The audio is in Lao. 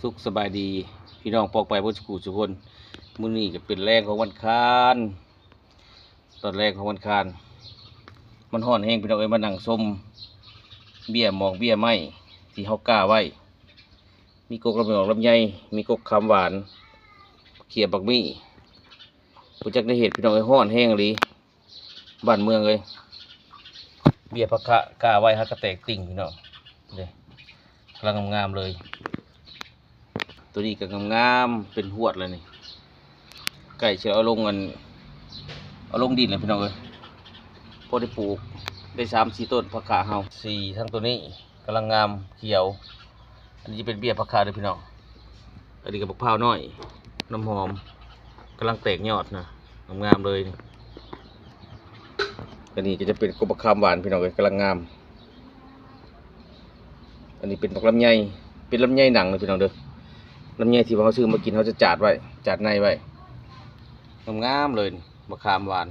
ສຸກສະບາຍດີພີ່ນ້ອງປ້ອງປາຍເບິດສູ່ຜູ້ສູ່ຄົນ. ມື້ນີ້ກໍເປັນແລງຂອງວັນຄານ ຕອນແລງຂອງວັນຄານ ມັນຮ້ອນແຮງພີ່ນ້ອງເອີຍ. ມານັ່ງຊົມເບ້ຍໝອກເບ້ຍໄມ້ທີ່ເຮົາກ້າໄວ້ ມີກົກລຳດອກລຳໄຍ ມີກົກຄາມຫວານ ເຂຍບັກໝີ່. ບໍ່ຈັກແນວເຮັດພີ່ນ້ອງເອີຍ ຮ້ອນແຮງອີ່ຫຼີ ບ້ານເມືອງເອີຍ. ເບ້ຍຜັກຂະກ້າໄວ້ຫາກະແຕກຕິ່ງພີ່ນ້ອງເດ້ ກຳລັງງາມໆເລີຍ. ໂຕນີ້ກໍງາມໆ ເປັນຮວດແລ້ວນີ້ ໃກ້ຊິເອົາລົງອັນ ເອົາລົງດິນແລ້ວພີ່ນ້ອງເອີຍ. ພໍໄດ້ປູກໄດ້ສາມສີ່ຕົ້ນຜັກຂະເຮົາ. ສີທາງໂຕນີ້ກຳລັງງາມຂຽວ. ອັນນີ້ຈະເປັນເບ້ຍຜັກຂະເດີພີ່ນ້ອງ. ອັນນີ້ກໍບັກພ້າວນ້ອຍ ນ້ຳຫອມ ກຳລັງແຕກຍອດນະ ງາມໆເລີຍ. ອັນນີ້ກໍຈະເປັນກົກບັກຄາມຫວານພີ່ນ້ອງເອີຍ ກຳລັງງາມ. ອັນນີ້ເປັນບັກລຳໄຍ ເປັນລຳໄຍໜັງເດີພີ່ນ້ອງເດີ. ລຳໄຍທີ່ວ່າເຮົາຊື້ມາກິນ ເຮົາຈະຈາດໄວ້ ຈາດໃນໄວ້ ງາມໆເລີຍນີ້ ບັກຄາມຫວານ.